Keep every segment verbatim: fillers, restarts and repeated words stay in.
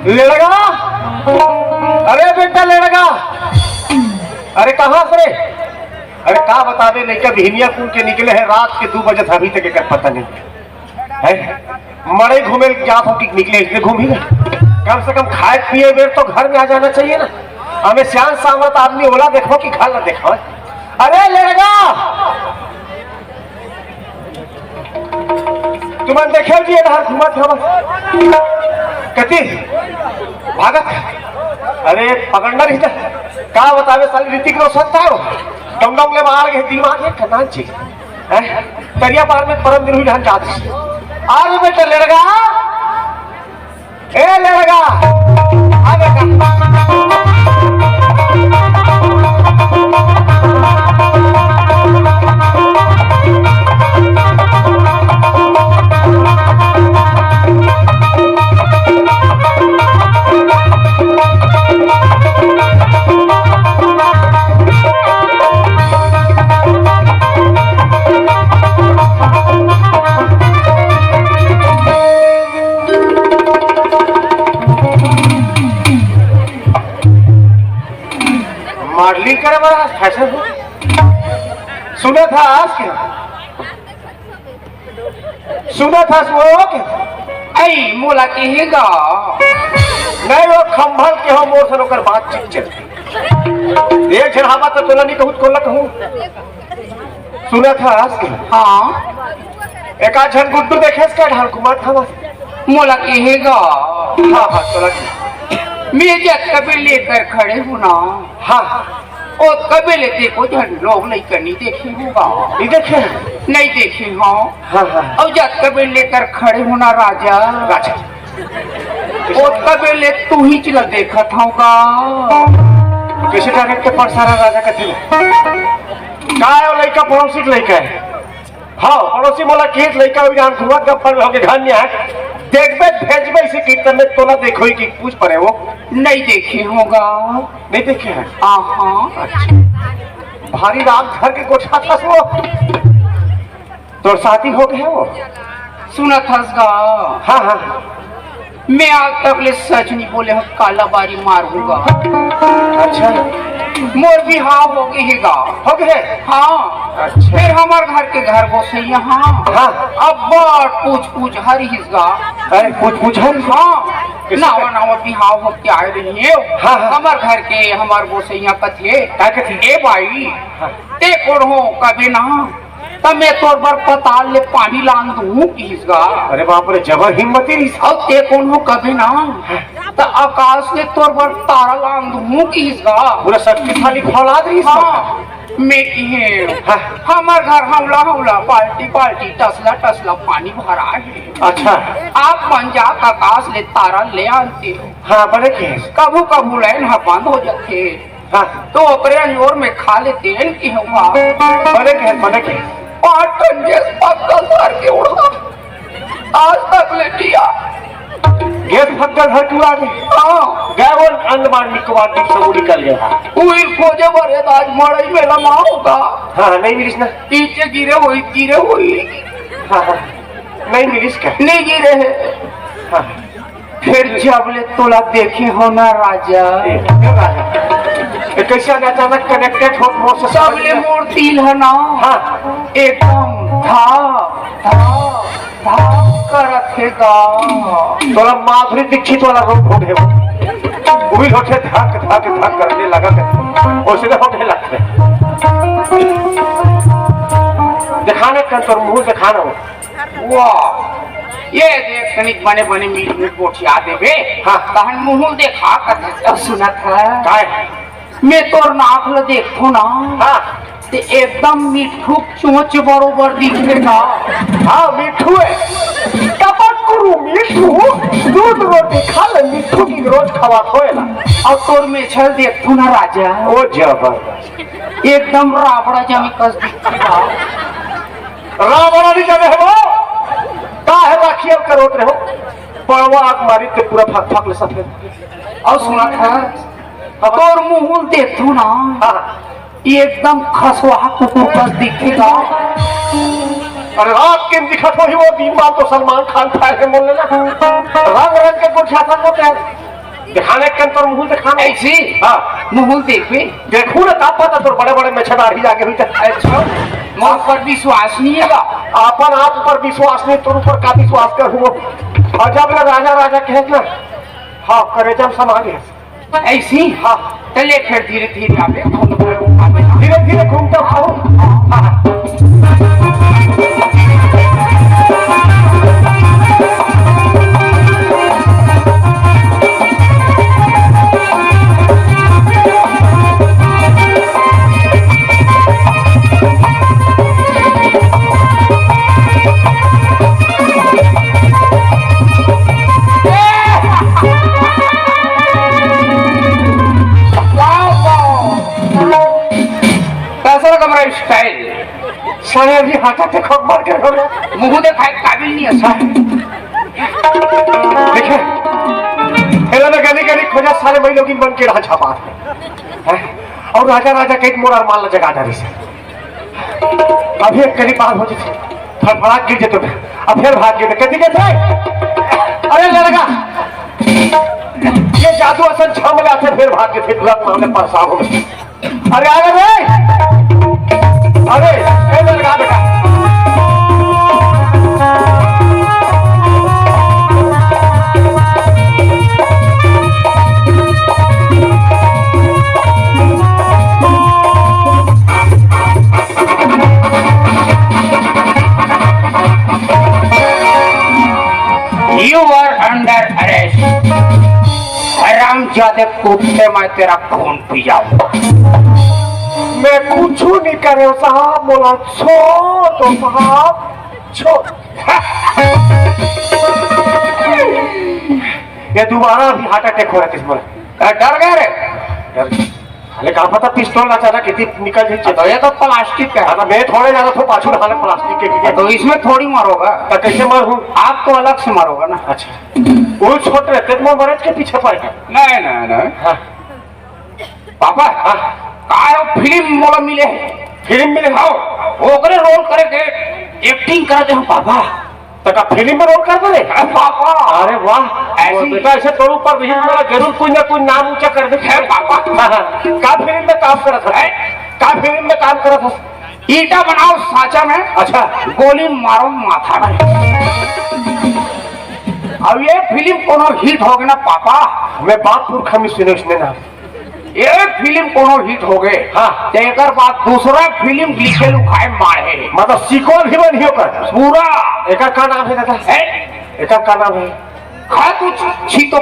लेड़गा, अरे बेटा लेड़गा, अरे कहाँ से रे? अरे का बताबे, नइका बिहनिया कुन के निकले हे, रात के दू बजे से अभी तक एकर पता नहीं है। मड़ई घूमे जात हो कि निकले, इसलिए घूम ही ना। कम से कम खाए पिए बेर तो घर में आ जाना चाहिए ना। हमें सियान सामत आदमी ओला देखो कि घर ला देखो। अरे लेड़गा, तुमन देखे जी, इधर घूमत हवस। कति? भागत। अरे पकड़ना नहीं था। का बतावे साली, ऋतिक रोशन था वो। डोंगडोंग ले मार के दिमाग है खन्ना जी। हैं? तरिया पार में परम दिन हुई ढांचा। आ रे बेटा लड़का। ए लड़का। आ बेटा। मॉडलिंग करे बर आज फैशन हो। सुना था आज के, सुना था वो के। ऐ मोला कहेगा। नहीं, वो खंभल के हो, मोर से ओकर बातचीत चलती। एक झन हावा तो तोला नहीं कहूँ, कोला कहूँ। सुना था आज के। हाँ। एक आध झन गुड्डू देखे इसका ढाल कुमार था बस। मोला कहेगा। हाँ, हाँ, तोला की। मैं जब कभी लेकर खड़े हूँ ना। हाँ। ओ कभी ले देखो झन लोग नहीं करनी देखे होगा। नहीं देखे? नहीं देखे हो। हाँ, हाँ। अब जब कभी लेकर खड़े हूँ ना राजा। राजा। ओ कभी ले तू ही चिला देखत होगा। कैसे डायरेक्ट पर सारा राजा कथे? का है वो लइका पड़ोसी के लइका है? हाँ, पड़ोसी मोला खेत लइका हुई जान घुमा गप्पा में होके घर नहीं आए। देखबे भेजबे इसे कीर्तन में तोला देखो ही कि पूछ पड़े वो। नहीं देखे होगा। नहीं देखे हैं? आहा। अच्छा। भारी रात घर के गोठा था वो। तोर शादी हो गए वो? सुनत हस गा? हाँ, हाँ। मैं आज तक ले सच नहीं बोले हूँ, काला बारी मार हूँ गा। अच्छा। मोर बिहाव हो गए हे गा। हो गए? हाँ। अच्छा। फिर हमार घर के घर गोसैया, हाँ। हाँ। अब बार पूछ पूछ हर हिस गा। अरे, पूछ पूछ हर? हाँ। किससे? नावा नावा बिहाव हो के आए रही है। हाँ, हाँ। हमार घर के, हमार गोसैया कथे। का कथे? ए भाई, हाँ। ते कोन हो कबे ना, त मैं तोर बर पताल ले पानी लान दूं किहिस गा। अरे बाप रे, जबर हिम्मत ही रहिस। अउ ते कोन हो कबे ना, त आकाश ले तोर बर तारा लान दूं किहिस गा। पूरा शक्तिशाली फौलाद रहिस। हाँ, मैं किहे, हाँ। हमर घर हौला हौला, बाल्टी बाल्टी, टसला टसला पानी भरा हे। अच्छा। आप मन जा आकाश ले तारा ले आनते हो। हाँ, बने किहे। कभू कभू लाइन ह बंद हो जाथे। हाँ। तो ओकरे अंजोर में खा लेते हैं कि हम बने के, बने के। पाँच टन गैस पक्का धर के उड़ा, आज तक ले दिया। गैस पक्का धर के उड़ा दे। हाँ। गए वो अंडमान निकोबार द्वीप से वो निकल गया। उही खोजे बर हे, आज मड़ई में लमा होगा। हाँ, हाँ, नहीं मिलिस ना। नीचे गिरे हुई, गिरे हुई। हाँ, हाँ, नहीं मिलिस का? नहीं गिरे हे। हाँ। फिर जब ले तोला देखे हो ना राजा। ए, ए राजा। ए, कैसे आज अचानक कनेक्टेड हो मोर से तब ले समझ में? मोर दिल है ना। हाँ। एकदम धक, धक, धक करत हे गा। तोला माधुरी दीक्षित वाला रोग हो गए। वो भी होते धक, धक, धक करने लगा के। ओसने हो गए लगथे। दिखाने का तोर मुंह दिखाना हो। वाह, ये देख तनिक बने बने मीठ मीठ गोठिया देबे। हाँ। तहन मुंह देखा कथे। अब सुनत है। काय? मैं तोर नाक ल देखथो ना। हाँ। ते एकदम मिठू चोंच बरोबर दिखे ना। हाँ, मिठू है। टपक कुरु मिठू, दूध रोटी खा ले, मिठू की रोज खवा खोएला। अउ तोर मेछल देखथो ना राजा। ओ जबरदस्त। एकदम रावण जमी कस दिखे ना। रावण नहीं जाने है वो। का है बाकी अब करोत रहे हो? पड़वा आग मारी ते पूरा फक फक ले सफेद। अउ सुनत है, तोर मुंह देखथो ना, हाँ। ये एकदम खसवा कुकुर कस दिखे गा। अरे रात के दिखत हो ही वो दिन बाल तो सलमान खान खाए के बोल लेना। रंग रंग के गोठिया था वो क्या? दिखाने के तोर मुंह दिखाना। ऐसी? हाँ। मुंह देखबे। देखू ना, का पता तोर बड़े-बड़े मेछा दाढ़ी जागे हुई त। अच्छा, मोर पर विश्वास नहीं है का? अपन आप पर विश्वास नहीं, तोर ऊपर का विश्वास करूँ? अउ जब ले राजा, राजा कहे ना, हाँ, करेजा में समा गया। ऐसी? हाँ। चलिए फिर धीरे-धीरे आवे, धीरे-धीरे घूमता हूँ। हाँ। साले अभी हार्ट अटैक होके मर गे हो रे। मुंह देखाए काबिल नहीं है साले। देखे, एला मैं गली गली खोजा, साले मई लोगिन बन के रहा छापा है। और राजा राजा कहिके मोर अरमान ला जगा डारिस। अभी एक कनी बात हो जथे, फड़फड़ा गिर जथे, अब फिर भाग गे। कथी कहत हे? अरे लड़का, ये जादू असन छम लाथे, फिर भाग गे, फिर तुरंत मामले परेशान हो गए। अरे, अरे रे! अरे, ए लड़का बेटा। You are under arrest। हरामजादे कुत्ते, मैं तेरा खून पी जाऊंगा। मैं कुछू नहीं करे साहब, मोला छोड़ दो साहब, छोड़। ये दोबारा अभी हार्ट अटैक हो रहा किस मोला। डर गया रे? डर गया। अरे का पता पिस्तौल ना चला कितनी निकल जाए। तो ये तो प्लास्टिक का है। हाँ, तो मैं थोड़े ज्यादा तो पाछू हाले प्लास्टिक के लिए। तो इसमें थोड़ी मरोगा। तो कैसे मर हूँ? आप तो अलग से मरोगा ना। अच्छा। वो छोट रहते तो मैं मरद के पीछे पड़ गया। नहीं, नहीं, नहीं। हाँ। पापा, हाँ। का हो फिल्म मोला मिले है? फिल्म मिले? हाँ। ओकरे रोल करे के एक्टिंग कर दे हम पापा। तो का फिल्म में रोल कर दे रे? हाँ, पापा। अरे वाह। ऐसी बेटा, ऐसे तोर ऊपर भी मेरा जरूर कोई ना कोई नाम ऊंचा कर दे। है पापा। हाँ, हाँ। का फिल्म में काम करत है? का फिल्म में काम करत है? ईटा बनाओ सांचा में। अच्छा। गोली मारो माथा में। अब ये फिल्म कोनो हिट हो गए ना पापा। मैं बाप पुरखा में सुने उसने ना। ये फिल्म कोनो हिट हो गए। हाँ। तो एकर बाद दूसरा फिल्म लिखे लुखाए मारे। मतलब सीक्वल भी बनी ओकर। पूरा। एकर का नाम है दादा? है? एकर का नाम है? खा कुछ छी तो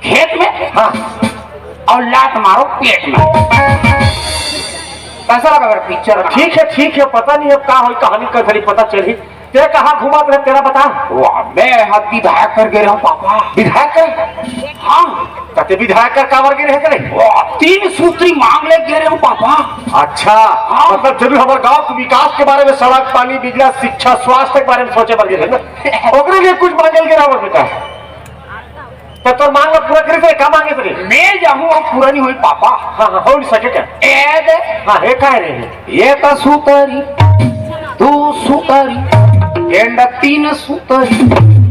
खेत में। हाँ। और लात मारो पेट में। कैसा लगा मेरा पिक्चर? ठीक है, ठीक है, पता नहीं अब का होई, कहानी का घड़ी पता चली। ते कहाँ घूमत रहे, तेरा बता। वाह, मैं हद विधायक कर गए रहूं पापा। विधायक कर? हाँ। कते विधायक कर काबर गए रहे तेरे? वाह, तीन सूत्री मांग ले गए रहूं पापा। अच्छा, हाँ। मतलब जरूर हमारे गांव के विकास के बारे में, सड़क, पानी, बिजली, शिक्षा, स्वास्थ्य के बारे में सोचे बर गए रहे ना। ओकरे लिए कुछ मांगल गए रहा बेटा। तो तोर मांग ला पूरा करे थे, का मांगे थे? मैं जाहूं और पूरा नहीं होई पापा। हाँ, हाँ, हो नहीं सके क्या? ए दे। हाँ, हे काय रे? एक सूतरी, दू सूतरी, एंड तीन सूतरी।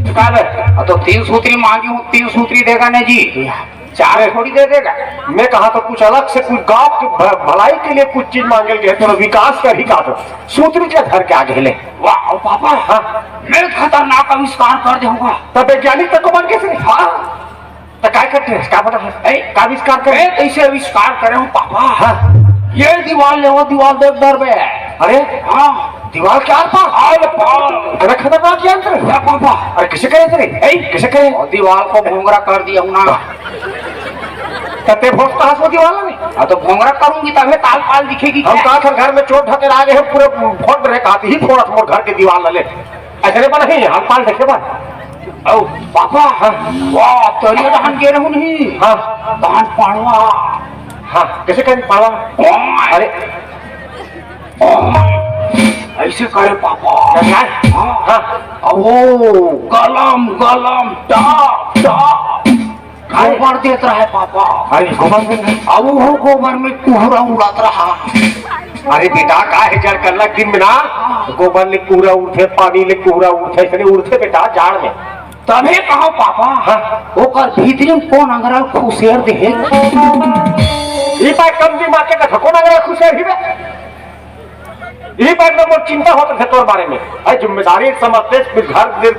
का बे? अब तो तीन सूतरी मांगी हूँ, तीन सूतरी देगा ना जी, चार थोड़ी दे देगा। मैं कहा तो कुछ अलग से, कुछ गांव के भ-, भलाई के लिए कुछ चीज मांगे गए, तो विकास का ही कहा तो सूतरी के घर के आगे ले। वाह पापा, हाँ। मैं खतरनाक आविष्कार कर दूंगा। तब वैज्ञानिक तक को बन के से? हाँ। तो काय करते हैं? क्या पता है? ए? का आविष्कार करे? ए, कैसे आविष्कार करे हूँ पापा? हाँ। ये दीवार ले, वो दीवार देख डर बे। अरे? हाँ। दीवार के आर पार? आर पार। इतना खतरनाक यंत्र है? या पापा। अरे कैसे करे तेरे? ए? कैसे करे? और दीवार को भोंगरा कर दिया हूँ ना। कते भोंगता है वो दीवार में? हाँ, तो भोंगरा करूंगी तभी ताल पाल दिखेगी हम क्या? कहा था घर में चोट ढके आ गए हैं, पूरे फोड़ रहे, कहा ही फोड़ा था मोर घर के दीवार ले। ऐसे नहीं बना ही, हाल पाल देखे बा। ओ, पापा, हाँ। वाह, तरिया धान के रहू नहीं। हाँ। धान पाड़वा। हाँ, कैसे करें पाड़वा? ओए। अरे। ओए। ऐसे करे पापा। क्या है? हाँ। हाँ। अब वो गलम, गलम, टाप, टाप। गोबर देत रहे पापा। अरे, गोबर में नहीं। अब वो गोबर में कुहरा उड़त रहा। अरे बेटा, का है जड़ कल्ला दिन में ना, गोबर ले कुहरा उड़थे, पानी ले कुहरा उड़थे, इसने उड़थे बेटा जाड़ में। तभे कहो पापा, हाँ। ओकर भीतरी में कौन अंगरा खुसेर दे हे? ई बात कम दिमाग के कथा, कौन अंगरा खुसेर ही बे? यही बात में मोर चिंता होत रथे तोर बारे में। भाई जिम्मेदारी समझते, फिर घर दे,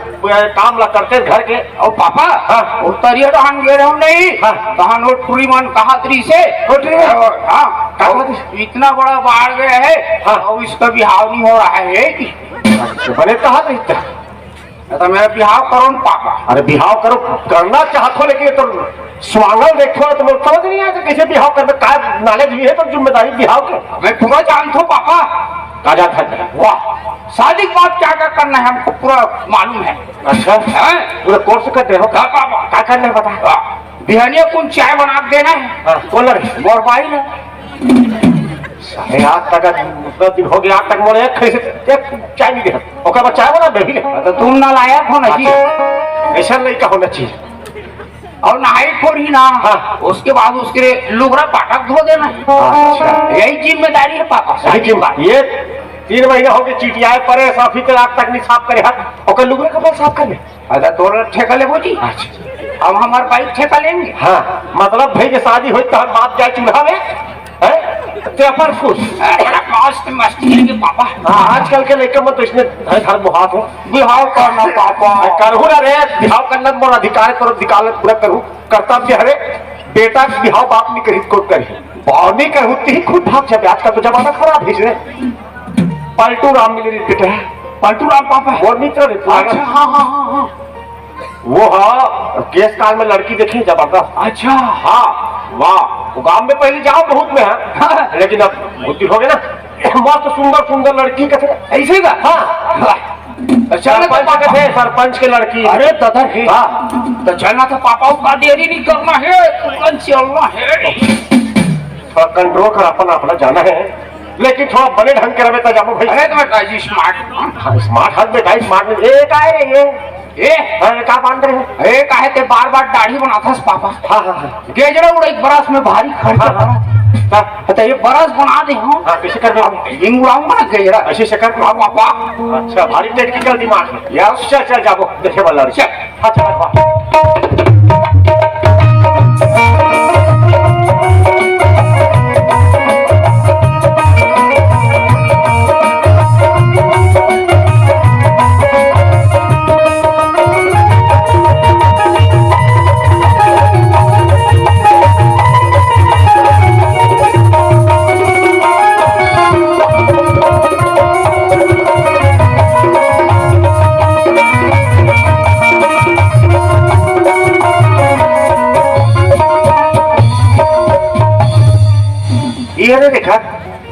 काम ला करते घर के। और पापा, हाँ। वो तरिया डहान गे रहूं नहीं, हाँ। तहान वो टुरी मन कहा तरी से, वो टुरी मन? हाँ, कहा तरी? इतना बड़ा बाढ़ गया है, हाँ। और इसका बिहाव नहीं हो रहा है, ये कि? अच्छा, बने कहा तरी? तो मेरा बिहाव करो न पापा। अरे बिहाव करो, करना चाहत हो, लेकिन ये तो स्वांगल देखो तो मैं समझ नहीं आया कि कैसे बिहाव करना, का नॉलेज भी है तो जिम्मेदारी बिहाव के। मैं पूरा जानता हूँ पापा। का जानता है? वाह, शादी के बाद क्या क्या करना है हमको पूरा मालूम है। अच्छा, हैं? पूरा कोर्स कर दे हो। हाँ पापा। का करना है बता। हाँ। बिहानिया कौन चाय बना के देना है? हाँ, कौन लड़की? मोर बाई ने। अरे, आज तक, उतना दिन हो गया, आज तक मोला एक खैसे, एक चाय नहीं दिया। ओकर बाद चाय वाला मैं भी ले। तो तुम नालायक हो ना जी। अच्छा, ऐसा लड़का होना चाहिए। और नहाई खोर ही ना, हाँ। उसके बाद उसके लुगरा पाटक धो देना है। अच्छा। यही जिम्मेदारी है पापा, यही जिम्मेदारी। ये तीन महीना हो गए चिटियाए पड़े, साफी के आज तक नहीं साफ करे है। ओकर लुगरा कपड़ा साफ कर ले। अच्छा, तोर ठेका लेबो जी? अच्छा। अब हमार बाइक ठेका लेंगे। हाँ, मतलब भाई के शादी होई तो हम बाप जाए चूल्हा में, हैं? ते अपन खुश। अरे, बड़ा मस्त मस्ती है पापा। हाँ, आजकल के लड़के में तो इसमें है, घर बुहात हो। बिहाव करना पापा। करहू ना रे, बिहाव करना मोर अधिकार करो, अधिकार पूरा करू, कर्तव्य हरे। बेटा के बिहाव बाप नहीं करी, खुद करी। बाप नहीं करू, ती खुद भाग जाबे। आजकल तो जमाना खराब है रे। पलटू राम मिले रे बेटा। पलटू राम पापा? मोर मित्र रे, तू अच्छा, हाँ, हाँ, हाँ, हाँ। वो हाँ, केस काल में लड़की देखे जबरदस्त। अच्छा। हाँ, वाह, वो गांव में पहले जाओ बहुत में है, लेकिन अब बुद्धि हो गया ना, मस्त सुंदर सुंदर लड़की कथे। ऐसे का? हाँ। वाह। तो चल ना सरपंच पापा। कथे, सरपंच के लड़की। अरे दादा रे। हाँ। तो चल ना तो पापा, उसका देरी नहीं करना है, तुरंत चलना है। थोड़ा कंट्रोल कर, अपन अपना जाना है, लेकिन थोड़ा बने ढंग के रहे तो जाबो भाई। अरे तो बेटा जी, स्मार्ट। हाँ, स्मार्ट हट बेटा, स्मार्ट नहीं। ए, का है रे ये? ए? हाँ, ये का बांध रहे हैं? ए, काहे ते बार बार दाढ़ी बनाथस पापा? हाँ, हाँ, हाँ। गेजड़ा उड़ा एक बरस में भारी खर्चा हाँ, हाँ। पड़ा। हाँ। तो ये बरस बना दे हम। हाँ, कैसे कर दे? अब हिंग उड़ाऊंगा ना गेजड़ा। ऐसे से कर। अब पापा। अच्छा, भारी टेक्निकल दिमाग है। यार। चल, चल, जाबो, देखे वाला। चल। अच्छा, वाह। ये रे देखा,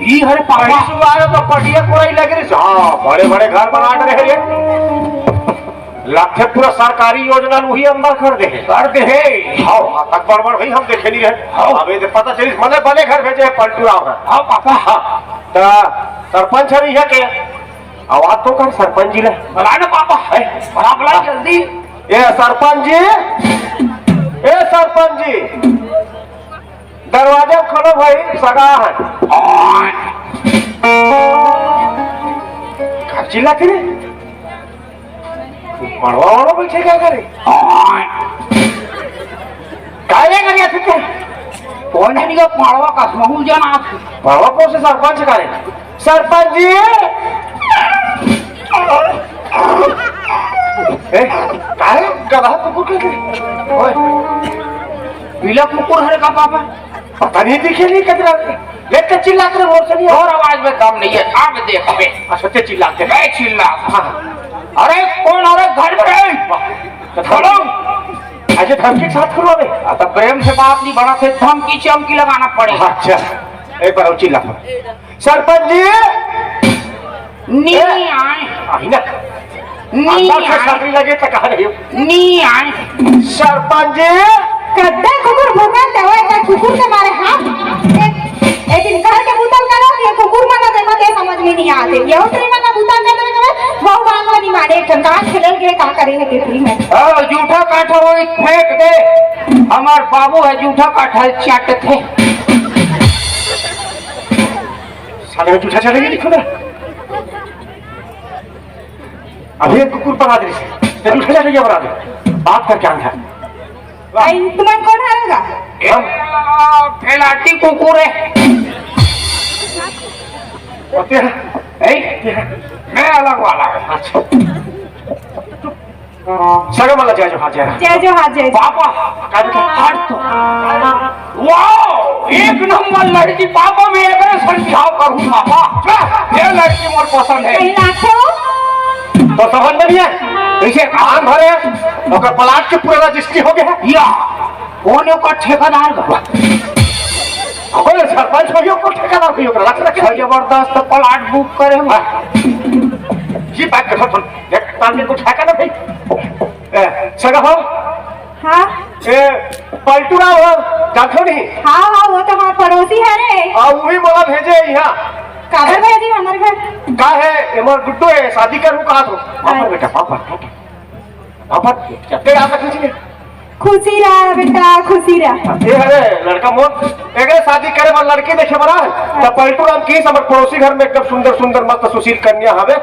ई हरे पापा। पहली सुबह आयो तो पटिया कोड़ाई लगे रे। हाँ, बड़े बड़े घर बनात रहे रे। लगथे पूरा सरकारी योजना ल उही अंदर कर दे हे। कर दे हे। हाँ, हाँ, तक बड़ बड़ भाई हम देखे नहीं रहे। हाँ। अब ये पता चलिस, मने बने घर भेजे हे पलटू राम हे। हाँ, पापा। हाँ, त सरपंच हर इहाँ के आवाज तो कर सरपंच जी ले। बुला ना पापा। हैं? बुला, बुला हाँ। जल्दी। ए सरपंच जी, ए सरपंच जी, दरवाजा खोलो भाई, सगा है। का चिल्लाथे रे? पड़वा वाला बैठे क्या करे? काय रे करिया थे? कौन जनी का पड़वा का समूह जना? पड़वा कौन से सरपंच का रे? सरपंच जी। ए, काय गधा कुकुर के? ओए, पीला कुकुर हरे का पापा? पता नहीं दिखे नहीं कतरा। लेके चिल्लात रहे मोर से नहीं। और आवाज में दम नहीं है, अब देख बे। अच्छा, ते चिल्लाते। मैं चिल्ला। हाँ, हाँ। अरे कौन, अरे घर में है? तो बोलो। ऐसे धमकी के साथ करो बे। आ, तो प्रेम से बात नहीं बना, से धमकी चमकी लगाना पड़ेगा। अच्छा, एक बार और चिल्ला। सरपंच जी। नी ए, आए। आई ना। नी अंदर से आए। सर्दी लगे तो कहा रही हो। नी आए। सरपंच जी। कद्दा कुकुर भोंकत हवय, त कुकुर के मारे हाथ। ए, ए दिन घर के बुता ल करत, ये कुकुर मन ला देखत, ये समझ में नहीं आते। ये उतरे मन ला बुता ल करत, वो बात ला नहीं माने, एक ठन काट खेलल गए, का करे है केकरी में। ओ, जूठा काठा वो फेंक दे। हमार बाबू है, जूठा काठा चाटत है। साले में जूठा चढ़ेगी, लिखो ना। अभी एक कुकुर बना दे इसे। ये जूठा चढ़ेगी, बना दे। बात कर क्या था? आई, तुमन कोन हरगा? ए, फेलाटी कुकुर है। होते हैं। ए, मैं अलग वाला हूँ। अच्छा। सगा वाला जय जोहार, जय राम। जय जोहार, जय जोहार। पापा, का बेटा? हट तो। वाओ, एक नंबर लड़की पापा, मैं एकरे संग बिहाव करूँ पापा। ये लड़की मोर पसंद है। कहीं लाथे हो? तो समझ में नहीं है? इसे काम भरे, ओकर प्लाट के पूरा रजिस्ट्री हो गया है। या, कौन है ओकर ठेकेदार बा? अरे सरपंच हो, यो को ठेकेदार हो, यो को रख, रख। जबरदस्त प्लाट बुक करे हम। हाँ। ये बात कहो तुम, देख, तान में कुछ है का ना भाई? ए, सगा हो? हाँ। ए, पलटू राव हो, जानते हो नहीं? हाँ, हाँ, वो तो हमारे पड़ोसी है रे। अउ उही मोला भेजे हे इहाँ। काबर भेजे हमर घर? का हे, एमर गुड्डू हे, शादी करहूँ का तो? पापड़ बेटा, पापड़, पापड़। पापड़, चक्के आ सकत हे। खुशी रहा बेटा, खुशी रहा। ए हरे लड़का मोर, एकरे शादी करे बर लड़की देखे बर आए। त पलटू राम की हमर पड़ोसी घर में एकदम सुंदर सुंदर मस्त सुशील कन्या हवे,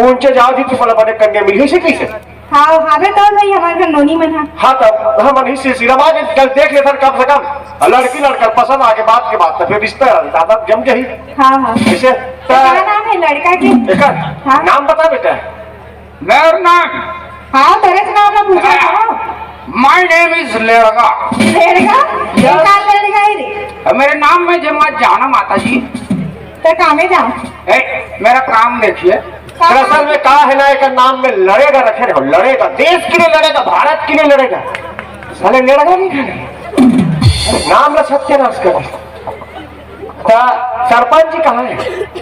उनचे जाओ जी, तुमला बने कन्या मिलही से कइसे? हाँ, हावे तो भाई, हमारे घर नोनी मन हा। हाँ, तब हमन ही सिलसिला में आज कल देख लेथन कम से कम। लड़की लड़का पसंद आगे, बात के बात, तो फिर रिश्ता दादा जम जाही। हाँ, हाँ। कैसे? तो क्या नाम है लड़का के? एकर हाँ। नाम बता बेटा। मेरा नाम हाँ, तेरे से नाम ना पूछा था। My name is लेड़गा। लेड़गा? ये का लेड़गा ही रे? मेरे नाम में जब मत जाना माता जी। तो काम में जाओ। ए, मेरा काम देखिए। दरअसल में का है ना, एक नाम में लड़ेगा रखे रहो, लड़ेगा, देश के लिए लड़ेगा, भारत के लिए लड़ेगा। साले लड़ेगा नहीं खाने, नाम ला सत्यानाश कर। ता सरपंच जी कहाँ है?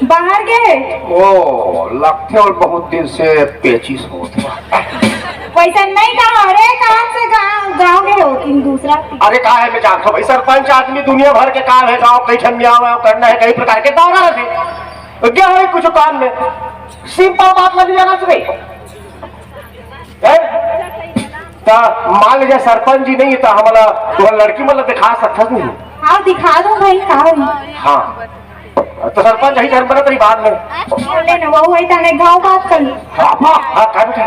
बाहर गए हैं। ओ, लगते और बहुत दिन से पेचिश होत हे। वैसा नहीं कहा, अरे काम से गाँव, गाँव में होती दूसरा। अरे का है, मैं जानता हूँ भाई, सरपंच आदमी दुनिया भर के काम है, गाँव कई ठन में आवे, करना है, कई प्रकार के दौरा रहे। तो क्या है कुछ काम में? सिंपल बात ला नहीं जाना चाहिए। हैं? ता मान लीजिए सरपंच जी नहीं है, ता हमला तुम्हारा लड़की मतलब दिखा सकता नहीं। हाँ, दिखा दो भाई, का होई? हाँ। तो सरपंच यही धर्म बनत रही बाद में। ले ना, वो वही तने गाँव बात कर ली। पापा, हाँ, का बेटा?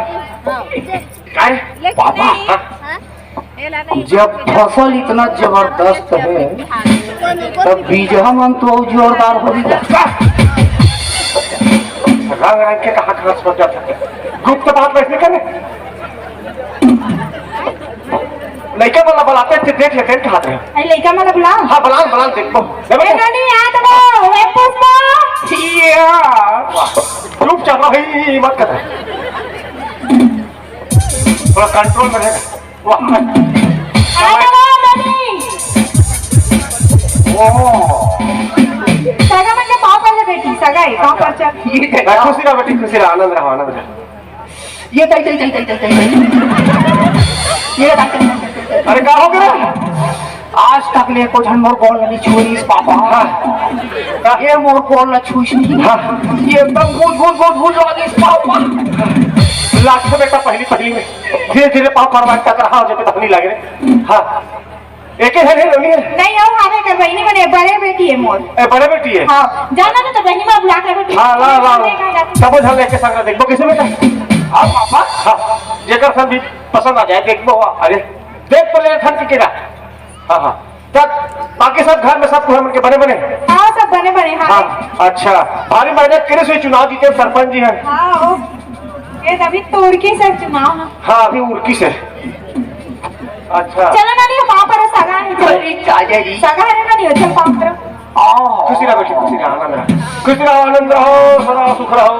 का रे? पापा, हाँ। जब फसल इतना जबरदस्त है, तब बीजहा मन तो अउ जोरदार होही गा। रंग रंग के कहाँ कहाँ सोच जाता है। गुप्त बात वैसे करे। लइका वाला बुलाते थे, देख लेते हैं कहाँ पे। अरे लइका वाला बुलाओ। हाँ, बुलाओ, बुलाओ, देखो। ए, नोनी, आ तो वो, ए, पुष्पा। या। चुपचाप रहो, ही, ही, मत कर। थोड़ा कंट्रोल में रहे। वाह। आ तो वो, नोनी। ओह। सगा मन के पाँव पर ले बेटी, सगा है, पाँव पर चल। ये देखो। खुशी रहा बेटी, खुशी रहा, आनंद रहा, आनंद रहा। ये दाई, दाई, दाई, दाई, दाई, दाई, दाई। ये दाई, दाई, दाई, दाई, दाई। अरे, का हो गया? आज तक ले एको झन मोर गोड़ ल नइ छुइस, पापा। हाँ। ये मोर गोड़ ल छुइस नहीं। हाँ। ये एकदम गुद, गुद, गुद, गुद लगिस, पापा। लागथे बेटा, पहली, पहली में धीरे, धीरे पाँव परवान टकराहा हो जाथे, तब नहीं लागे रे। हाँ। एके झन हे, नोनी हे? नहीं, अउ हावे कर बहिनी मन, ए बड़े बेटी हे मोर। ए, बड़े बेटी हे? हाँ, जाना तो, तो बहिनी मन बुला के बेटी। हाँ, ला, ला, ला। सबो झन लेके संग देखबो, कइसे बेटा? हाँ, पापा। हाँ, जेकर संग भी पसंद आ जाए, देखबो। अरे, देख तो ले ठन के केरा। हाँ, हाँ। तब बाकी सब घर में सब कुछ हमन के बने बने? हाँ, सब बने बने, हाँ। हाँ, अच्छा। भारी मेहनत करे से चुनाव जीते, सरपंच जी हैं। हाँ, ओ, ये अभी तो उड़की से चुनाव ना। हाँ, अभी उड़की से। अच्छा। चलो ना, नहीं, पाँव पर सगा है, चलो। अरे, चाचा जी। सगा है ना, नहीं, चल पाँव पर। आओ। खुशी रहो बेटी, खुशी रहो, आनंद रहो। खुशी रहो, आनंद रहो, सदा सुख रहो।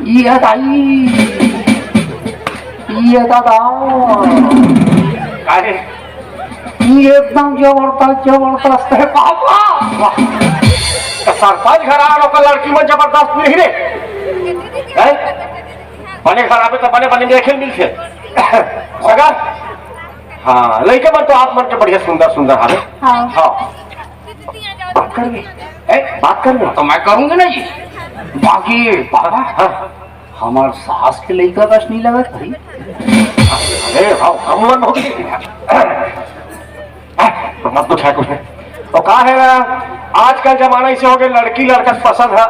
ये दाई, ये दादा। अरे। ये एकदम जबरदस्त, जबरदस्त है पापा। वाह। तो सरपंच घर आ, ओकर लड़की मन जबरदस्त नहीं रे। हैं? बने घर आवे तो बने, बने देखे मिलथे। सगा? हाँ, लइका मन तो आप मन के बढ़िया सुंदर, सुंदर हावे। हाँ। हाँ। बात करबे? ए, बात करबे? तो मैं करूंगी ना जी। बाकी बाबा, हाँ। हमार सास के लइका कस नहीं लगत भाई। अरे, हाँ, हम मन बहुत मत पूछा कुछ नहीं। तो का है ना, आजकल जमाना ऐसे हो गए, लड़की लड़का पसंद है,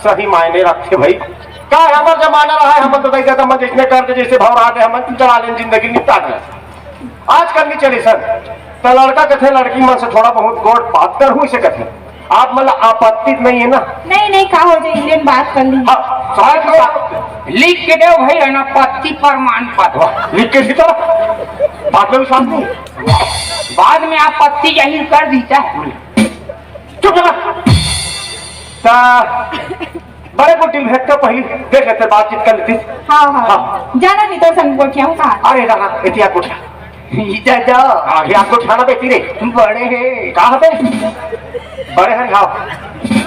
सही मायने रखथे भाई। का है, हमार जमाना रहा है, हम तो दाई दादा मन जैसने करते, जैसे भाव रहा थे, हम चला लेन जिंदगी निपटा दे। आजकल नहीं चले सर, तो लड़का कथे लड़की मन से थोड़ा बहुत गोड़ बात करहूँ, इसे कथे। आप मन ला आपत्ति नहीं है ना? नहीं, नहीं, का हो जाए, इन्हें बात कर ली। हाँ, साहब की बात। लिख के दो भाई, अनापत्ति प्रमाण पत्र। वाह, लिख के दी तो बात में विश्वास नहीं। बाद में आपत्ति जाहिर कर दी क्या? चुप रह। ता बड़े को दिल भेद कर पहली देख लेते, बातचीत कर लेती। हाँ, हाँ। हाँ। जाना नहीं तो संग गोठिया हूँ कहाँ? अरे रहा, इतिया गोठिया। इधर जाओ। हाँ, ये आपको ठाना बेटी रे। बड़े हैं। कहाँ पे? बड़े हैं, हाँ।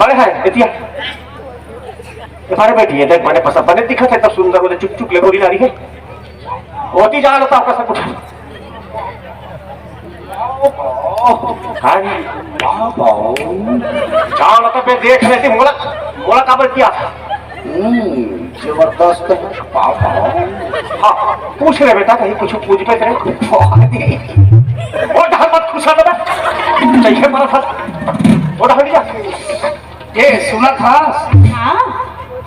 बड़े हैं, इतिया। ये बड़े बेटी है, देख, बड़े पसंद, बड़े दिखत है, तब सुंदर, बोले, चुप, चुप, ले, गोरी नारी है। होती जा रहा था आपका सब कुछ। अरे बाबा, जान तो मैं देख रहे थे, मोला, मोला काबर किया? हम्म, जबरदस्त है बाबा। हाँ, पूछ ले बेटा, कहीं कुछ पूछ पे करे। वो डहर मत खुशा बेटा, चाहिए मरा था। वो डहर जा। ए, सुनत हस? हाँ।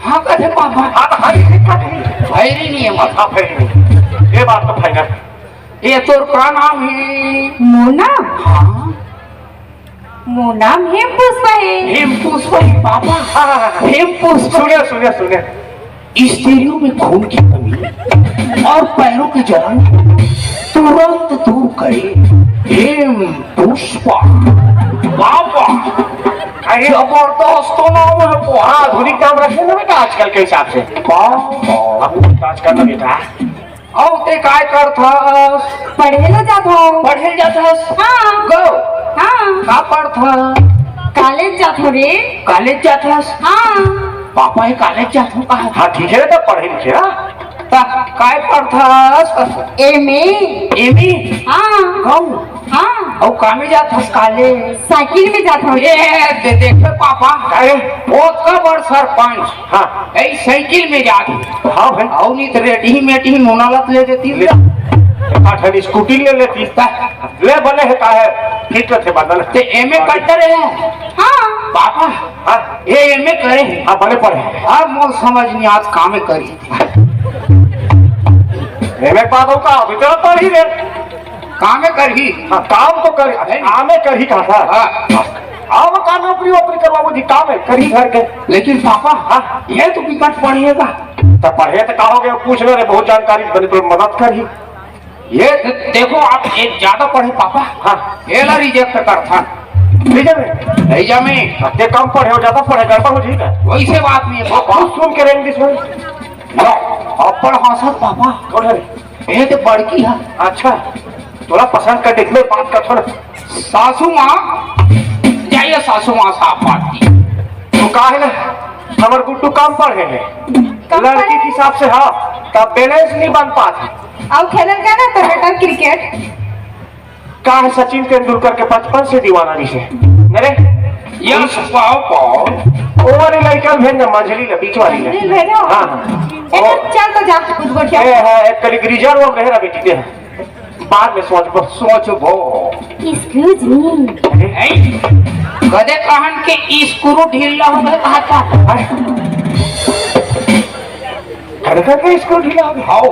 हाँ, कथे पापा। हाँ, तो हाँ, ये कथे। भैरी नहीं है, माथा भैरी नहीं। ये बात तो फाइनल। ए, तोर का नाम है? मोर नाम? हाँ। मोर नाम हेम पुष्पा है। हेम पुष्पा है, पापा। हाँ, हाँ, हाँ। हेम पुष्पा। सुनिए, सुनिए, सुनिए। स्त्रियों में खून की कमी और पैरों की जलन तुरंत दूर करे। हेम पुष्पा। बाबा। अरे जबरदस्त तो नाम है, बहुत आधुनिक नाम रखे ना बेटा आजकल के हिसाब से। बाबा। अब पूछताछ करना बेटा। अउ ते काय करथस? पढ़े ल जात हूँ। पढ़े ल जात हस? हाँ। गो। हाँ। का पढ़थस? कॉलेज जात हूँ रे। कॉलेज जात हस? हाँ। पापा हे कॉलेज जात हूँ का? हाँ ठीक है तो पढ़े लिखे ना। त काय पढ़थस? एमए। एमए? हाँ। कहूँ? हाँ। अउ का में जात हस कॉलेज? साइकिल में जात हूँ। ए, दे, देखे पापा। अरे। बहुत का बड़ सरपंच। हाँ। ए, साइकिल में जात हूँ। हाँ भाई। अउ नहीं तो रेडी मेटी नोना लत ले देती। ले। एक आठ वाली स्कूटी ले लेती। त- ले बने है का है? फिट रखे बदन है। ते एमए करते रहे? हाँ। पापा। हाँ। ए एमए करे? हाँ, बने पढ़े। अब मोर समझ नहीं आज कामे करी। एमए पास हो का? अभी तेरा पढ़ ही रहे। कामे करही। हाँ, काम तो कर, अरे। कामे करही कहा था। हाँ। अब का नौकरी वोकरी करवाबो जी, काम है, करही घर के। लेकिन पापा, हाँ। ये तो बिकट पढ़ेगा। तो पढ़े तो का हो गया, पूछ ले रे, बहुत जानकारी बने तो मदद करही। ये दे-, देखो आप, एक ज्यादा पढ़े पापा। हाँ। एला रिजेक्ट कर था। रिजेक्ट है? नहीं जामे। अब ते कम पढ़े हो, ज्यादा पढ़े, गड़बड़ हो जी का? वैसे बात नहीं है पापा। कुछ सुन के रेंग दिस में। लो, अब्बड़ हंसत पापा। कौन है? ए तो बड़की है। अच्छा, तोला पसंद कर देख, मैं बात कर थोड़ा। सासू माँ, जाइए सासू माँ साहब बात की। तो का है ना, हमर गुड्डू कम पढ़े हैं। कम लड़की पढ़े? के हिसाब से हाँ, तब बैलेंस नहीं बन पात। अउ खेलन का ना तो बेटा क्रिकेट। का है सचिन तेंदुलकर के बचपन से दीवाना रहिसे। अरे, यस, पाओ, पाओ। वो वाली लड़का भेज ना, मंझली ले, बीच वाली ले। मंझली भेजो। हाँ, हाँ। ए, ओ। चल तो जा, कुछ गोठिया। ए, हाँ, एक करीब रिजर्व में रहे ना बेटी दे। बाद में सोचबो, सोचबो। Excuse me। अरे। ए, कदे कहन के स्क्रू ढीला हो गए कहा था। अरे। कदे कहन के स्क्रू ढीला हो गए? आओ,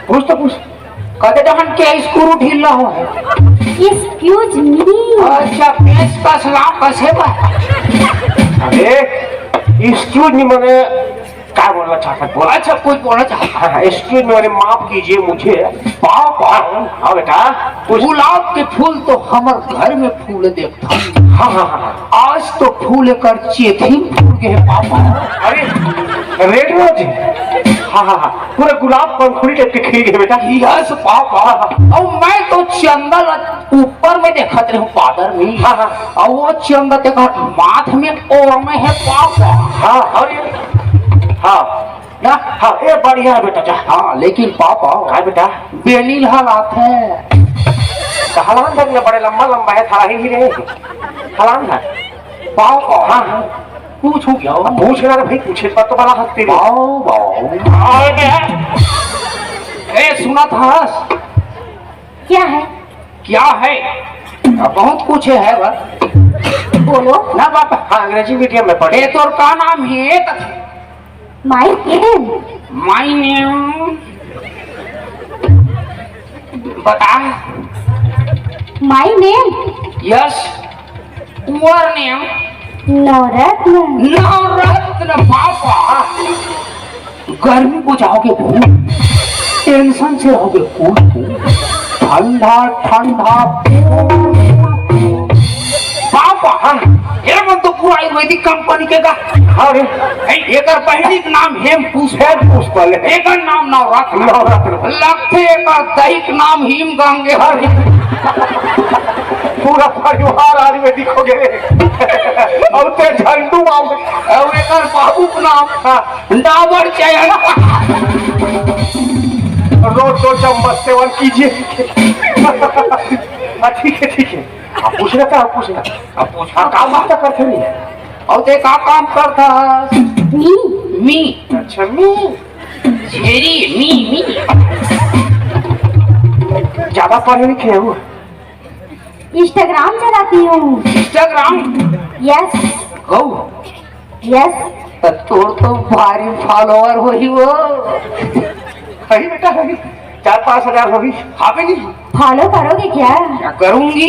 पूछ तो पूछ। कदे डहन के स्क्रू ढीला हो है? Excuse me। अच्छा, पेचकस ला कसे बा? अरे, excuse me माने का बोलना चाहता है? बोल। अच्छा, कुछ बोलना चाहता है। हाँ, हाँ, excuse me माने माफ कीजिए मुझे। पाओ, पाओ। हाँ, हाँ बेटा, कुछ गुलाब के फूल तो हमर घर में फूल दे हाँ, हाँ, हाँ, हाँ। आज तो फूल एकर चेथी फूल गए पापा। अरे, रेड रोज? हाँ, हाँ, हाँ। पूरा गुलाब पंखुड़ी टाइप के खिल गए बेटा। Yes papa. हाँ, हाँ। और मैं तो चंदा ल-, ऊपर में देखत रहूं बादर में। हाँ, हाँ। और वो चंदा देखा माथ में ओढ़ में है पापा। हाँ, और ये? हाँ। ना? हाँ, ए बढ़िया है बेटा, जा। हाँ, लेकिन पापा, का बेटा? बेनी ल हलाथे। तो हलान धर ले, बड़े लंबा लंबा है, थारा ही रे। हलान धर। पापा। हाँ, हाँ। पूछो क्या? अब पूछ ना रे भाई, पूछे पर तो बड़ा हंसती रे। पाओ, पाओ। ए, सुनत हस? क्या है? क्या है? अब बहुत कुछ है बा। बोलो। ना बाप, हाँ, अंग्रेजी मीडियम में पढ़े। ए, तोर का नाम है? My name। My name। बता। My name। Yes। Your name। नवरत्न। नवरत्न बाबा। गर्मी को जाओगे भूल, टेंशन से रहोगे कूल कूल। ठंडा ठंडा कूल कूल। बाबा, हाँ, ये मन तो पूरा आयुर्वेदिक कंपनी के का। हाँ रे। ए, एकर बहिनी के नाम हेम पुष्पा। हेम पुष्पा ले। एकर नाम नवरत्न। नवरत्न। लगथे एकर दही के नाम हिम गंगे। हाँ रे। पूरा परिवार आयुर्वेदिक हो गए। अब ते झंडू बाबू। अब एकर बाबू के नाम हाँ। डाबर चयन। रोज दो चम्मच सेवन कीजिए। हाँ, ठीक है, ठीक है। आप पूछना था, आप पूछना। अब पूछना हाँ, काम वाम तो करते नहीं। अउ ते का काम करथस? मी। मी। अच्छा, मी। छेरी, मी, मी। ज्यादा पढ़े लिखे हो? Instagram चलाती हूँ। Instagram? Yes। गौ? Yes। त तोर तो भारी follower होही वो। होही बेटा, होही। चार पाँच हजार होही। हाँ बे नहीं। Follow करोगे क्या? क्या करूँगी?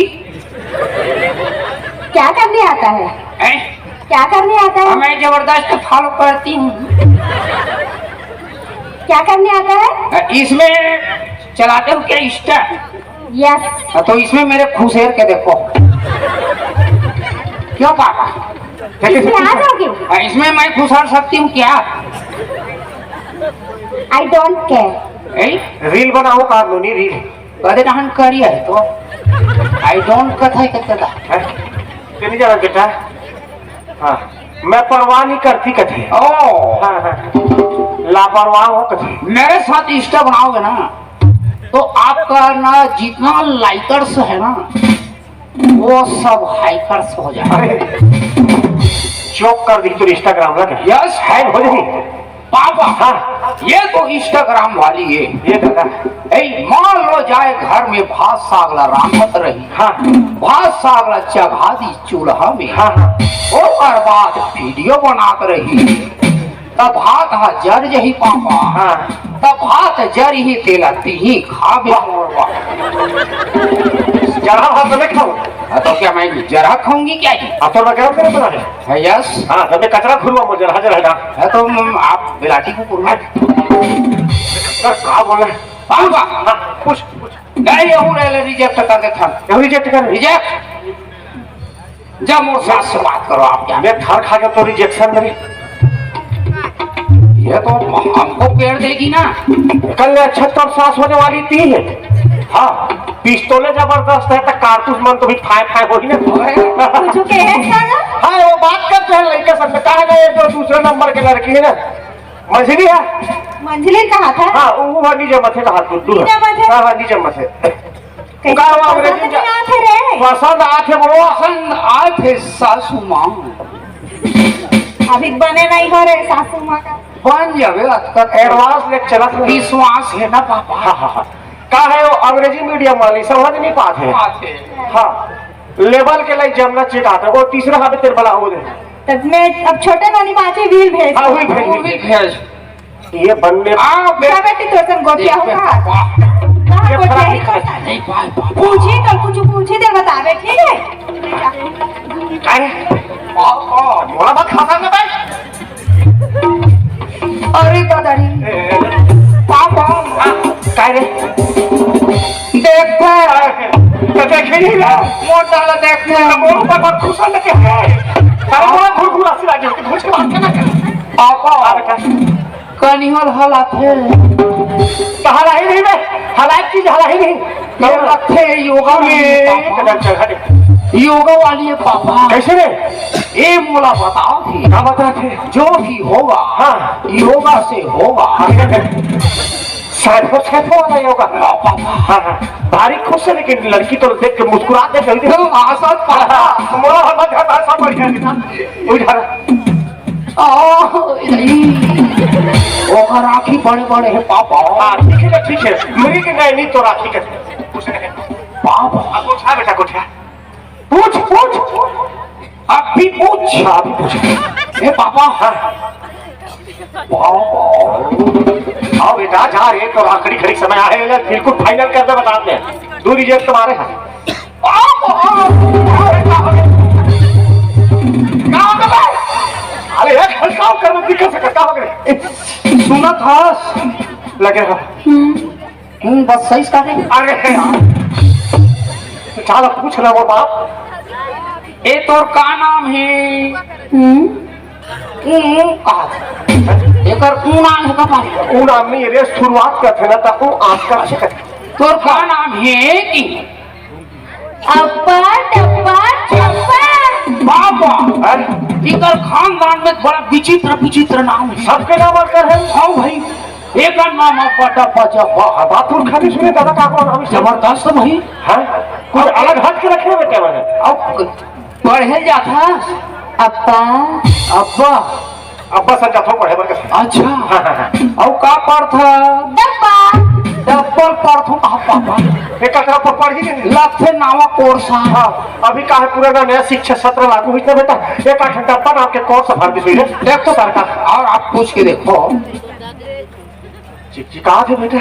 क्या करने आता है? हैं? क्या करने आता है? हाँ, मैं जबरदस्त follow करती हूँ। क्या करने आता है? इसमें चलाते हो क्या Insta? Yes। हाँ, तो इसमें मेरे खुसेर के देखो। क्यों पापा? इसमें आ जाओगे? हाँ, इसमें मैं खुसर सकती हूँ क्या? I don't care। A? Reel बनाओ का, नोनी, reel। कदे डहन करिया हे तो I don't कथे कथे दा। हैं? ते नहीं जाना बेटा? हाँ, मैं परवाह नहीं करती कथे। ओ। हाँ, हाँ। लापरवाह हो कथे। मेरे साथ Insta बनाओगे ना, तो आपका ना जितना likers है ना, वो सब hackers हो जाएगा। अरे, joke कर दी तो Instagram लगा। Yes। Hack हो जाएगी। पापा, हाँ। ये तो Instagram वाली है। ये दादा। ए, मान लो जाए घर में भात साग ला रांधत रही। हाँ। भात साग ला चघा दी चूल्हा में। हाँ, हाँ। ओकर बाद video बनात रही। तब भात हा जर जही पापा। हाँ। तब भात जर ही तेला तिही खाबे मोरवा। जरा भात नहीं खाओ। हाँ, तो क्या मैं जरा खाऊंगी क्या जी? अब तो मैं गरम गरम बना दे। हाँ, yes। हाँ, तब मैं कचरा खुरवा मुझे रहा जरा ना। हाँ, तो म-, आप बिलाटी को कुरवा। सर, का बोल रहे हैं? बाबा। हाँ, पूछ, पूछ। नहीं, ये हूँ रे, reject कर दे था। क्यों reject कर? Reject। जब मोर सास से बात करो आप क्या? मैं थर खा के तो rejection मेरे। ये तो हमको पेड़ देगी ना। कल अच्छा तब सास होने वाली थी है। हाँ, पिस्तौले जबरदस्त है, तो कारतूस मन तो भी फाय फाय होही ना। कुछ के है साला? हाँ, वो बात करते हैं लड़के सब, कहा गए जो दूसरे नंबर के लड़की है ना, मंझली है। मंझली कहा था? हाँ, वो, वो नीचे मथे कहा, गुड्डू है। नीचे मथे? हाँ, हाँ, नीचे मथे। कैसे का हुआ अंग्रेजी पसंद में? नहीं आते रे। पसंद आते वो। पसंद आते सासू माँ। अभी बने नहीं हो रहे सासू माँ का। बन जावे आजकल। Advance ले चलत नहीं। विश्वास है ना पापा? हाँ, हाँ, हाँ। का है वो अंग्रेजी medium वाली, समझ नहीं पाते। पाते। हाँ। Level के लिए जमना चाहिए था, वो तीसरा हाथ तेरे बला हो दे। तब मैं अब छोटे नानी बात है, wheel भेज। हाँ, wheel भेज। Wheel भेज। ये बन में आ, बे-, क्या बेटी तोर संग गोठिया हो देख बे, का? वाह। कहाँ ये गोठिया फरारी ही खाती तोर संग? नहीं, बाय, बाय। पूछी तो कुछ पूछी तो बतावे, ठीक है? अरे, आ, आ, मोला बात खाता ना भाई। अरे दादा रे। ए, ए, पापा। हाँ, काय रे? देख बे। काय रे? तो देखे नहीं ना। मोटा ला देख बे। तो मोरू पर बात खुश लगे। अरे मोला खुरखुरा सी लगे, घुस के बात करना। पापा। हाँ बेटा। कनिहल हलाथे। तो हला ही नहीं बे, हला एक चीज हला ही नहीं। ये रखे योगा वाली ये पापा। कदम चल, हट। योगा वाली ये पापा। कैसे रे? ये मोला बताओ थी। क्या बता थे? जो भी होगा, हाँ। योगा से होगा। हाँ, क्या कर? सैफो, सैफो वाला योगा। हाँ, पापा। हाँ, हाँ। भारी खुश है, लेकिन लड़की तो देख के मुस्कुरा दे जल्दी। हम आसन पापा। मोला हम घर आसन बढ़िया दिखा। उधर। आ, नहीं। ओकर आँखी बड़े-बड़े हे, पापा। हाँ, ठीक है, ठीक है। मेरी के नहीं, नहीं, तो राखी के। पापा। अब पूछा बेटा, पूछा। पूछ, पूछ। अब भी पूछ। हाँ, अभी पूछ। ए, पापा। हाँ। पापा। आओ बेटा, जा रे, तो आखिरी घड़ी समय आहे, बिल्कुल final कर दे, बता दे। दो reject तुम्हारे हैं। अरे, एक हल्का कर दो, दिक्कत से करता हो गए। सुनत हस? लगे रहो। हम्म, बस सही से काटे। अरे यार, साला पूछ रहा वो बाप। ए, तोर का नाम है? हम्म। ऊ, ऊ कहा था। एकर ऊ नाम है का पापा? ऊ नाम नहीं रे, शुरुआत करथे ना, त ऊ आजकल से करथे। तोर का नाम है कि? अप्पा, टप्पा, चप्पा। बाबा, हैं? इकर खानदान में बड़ा विचित्र, विचित्र नाम है। सबके नाम अकर है? हाँ भाई। एकर नाम अब्बा डब्बा जब्बा। हाँ, बात पुरखा भी सुने दादा का कौन हम जबरदस्त भाई। हाँ, कुछ अलग हट के रखे बेटे मैंने। अब पढ़े जाथा। अब्बा। अब्बा। अब्बा सर जाथो पढ़े बर के। अच्छा। हाँ, हाँ, हाँ। अउ का पढ़था? डब्बा। डब्बा पढ़थो। अब्बा, अब्बा। एक कतरा पर पढ़ ही नहीं। लगथे नावा कोर्स। हाँ, अभी का है पुराना नया शिक्षा सत्र लागू हुई ना बेटा। एक आठ डब्बा नाम के कोर्स भर दी सुई रे। देख तो सरकार। और आप पूछ के देखो। चिकचिकात हे बेटा।